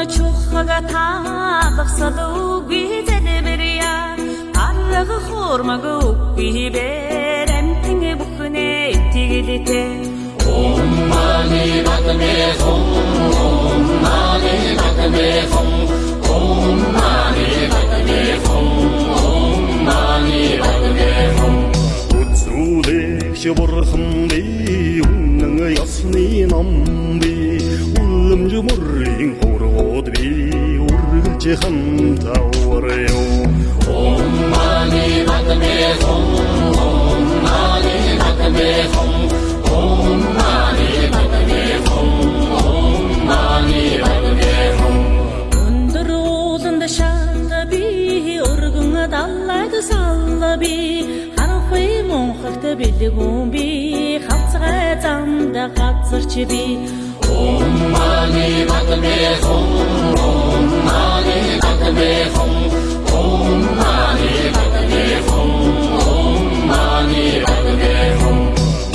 Чухага таалгасал үгүй зэлбэрья. Арга хурмаг үгүй бэр амтэн бүхнээ итгэлтэй. Om mani padme hum, Om mani padme hum, Om mani padme hum, Om mani padme hum. Үзүүлэгч бурхан би, үнэн ёсны ном би, үлэмж мөрийн хургууд би, үргэлж хамтавар юу. Om mani padme hum, Om mani padme hum, Om mani padme hum, Om mani padme hum. Өндөр ууланд шат би, өргөн далайд сал би, харанхуй мунхагт бэлгүүн би, хавцгай замд газарч би. Om mani padme hum, Om mani padme hum, Om mani padme hum, Om mani padme hum.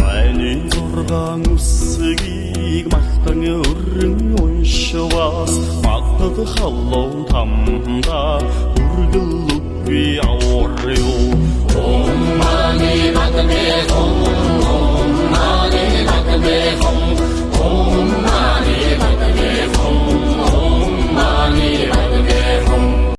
Миний 6 үсгийг мартан өрн уншвас магдад халуун тамда үргэлүгүй авар юу. Om mani padme hum,